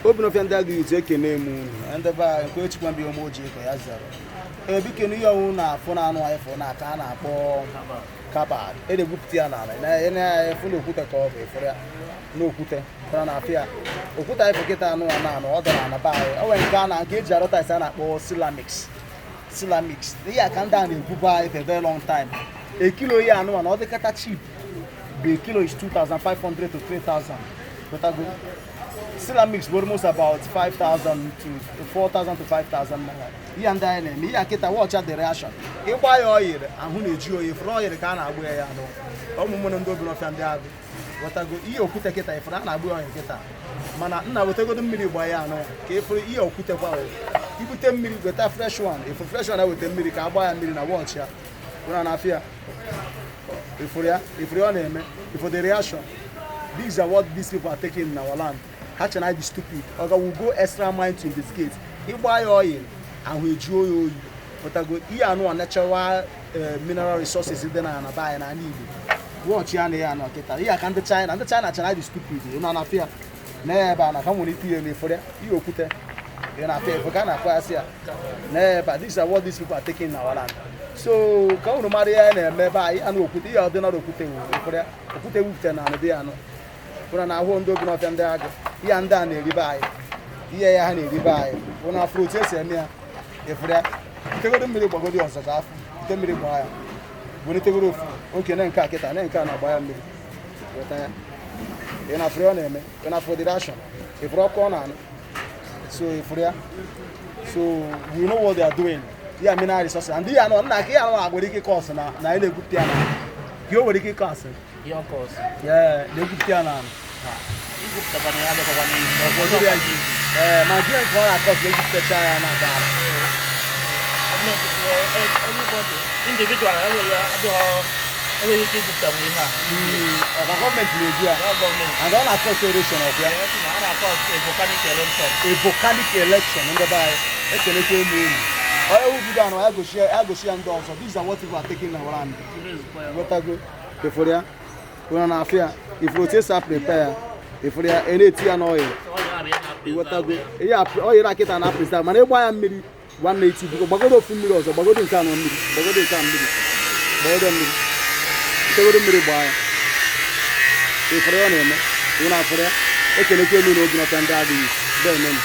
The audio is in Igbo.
Obinọfịa ndị agụ youth, ekene m unu ndị be anyị. Nke echikwa mbe ome oji ka ya zara. Ee, biko, n'ihe ọnwụ na-afụ na anụ anyị fụ na aka a na-akpọ carbide, e na-egwupụta ya n'ala na-efu n'okwute ka ọ bụ. Efere ya n'okwute fara na afịa okwute anyị fụ kịta. Anụ a na-anụ ọ dara na be anyị. O nwere nke a na nke eji arụta isi a na-akpọ ceramics. Ceramics, ihe a ka ndị a na-egwubu anyị for a very long time. A kilo ihe anụ a na ọ dịkata cheap bụ, a kilo is 2500 to 3000. Pụtago ceramics bụ almost about 5000 to 4000 to 5000 naira. Ihe ndị anyị na-eme ihe a kịta, watch the reaction. Ịgba ya oil, ahụ na-eji oyi fụrụ oil ka a na-agba ya anụ. Ọmụmụ na ndị Obinọfịa ndị agụ ghọtago ihe okwute kịta ifuru a na-agba ya oil kịta. Mana nna, wetegodo mmiri gba ya anụ ka ịfụrụ ihe okwute kwa. Ibute mmiri, weta fresh one. Ifu fresh one, eweta mmiri ka agba ya mmiri na watch ya ụra na afịa ifuru ya, ifuru ya ọ na-eme. Ifu the reaction. These are what these people are taking in our land. Ha che na dị stupid. Oga will go extra mile to investigate. Ịgba ya oil, ahụ ejuo ya oyi. Pụtago ihe anụ a, natural mineral resources dị na be anyị n'ala Igbo. Watch ya na ya anọ kịta. Ihe aka ndị China, ndị China che na dị stupid. Ị nọ na afịa na ebe a na ka nwere ike ihe n'ifuru ya, ihe okwute ị na-afịa ifu ka a na-akpọ ya sị ya na ebe a. These are what these people are taking in our land. So ka unu mara ihe a na-eme ebe a. Ihe anụ okwute, ihe ọdịnala okwute wụ ifuru ya, okwute wupụta na anụ dị ya anụ ụra na ahụ ndị Obinọfịa ndị agụ. Ihe ndị a na-eribe anyị, ihe ya ha na-eribe anyị bụ na afụrụ otu esi eme ya. Ifuru ya, butegodo mmiri, gbagodi ọzọ ka afụ. Bute mmiri gbaa ya, welitegoro ofu oke na nke a kịta na nke a na-agba ya mmiri. Weta ya, ị na-afụrụ ya ọ na-eme. Ị na-afụrụ the reaction, ifuru ọkụ ọ na-anụ. So ifuru ya. So we know what they are doing. Ya mineral resources and ihe anọ nna ka ihe anọ nwere ike ịkọsụ na anyị na-egwupụta ya na ka o nwere ike ịkọsụ. Ihe ọkọ ọsọ. Yeah, na-egwupụta ya na Igwupụtakwana ya adịghịkwa n'ihu. Ọfọdụ ya. Ee, ma gị nke ọ na-akọsụ na-egwupụtacha ya na ala. Everybody individual enweghị adịghị enweghị ike igwupụtanwu ihe a. Ọka gọọmenti na-egwu ya. Ya gọọmenti. And ọ na-akọsụ erosion of ya. A na-akọ a volcanic eruption. A volcanic eruption. Ndị be anyị, ekelekwa ụmụ unu. Onye wu bido anụ ya, gosi ya, gosi ya ndị ọzọ. These are what people are taking in our land. Ghọtago ifuru ya, ụra na afịa ifuru otu esi prepare ya. Ifuru ya, ị na-eti ya n'oil. Ịghọtago ihe oil akịta na preserve. Mana ịgba ya mmiri 180, biko gbagodo ofu mmiri ọzọ, gbagodo nke anọ mmiri, gbagodo nke a mmiri, gbagodo mmiri, tegodo mmiri, gbaa ya. Ifuru ya ọ na-eme, ị na-afụrụ ya. Ekelekwa elu na obi nọta ndị adịghị. Bụ emenu.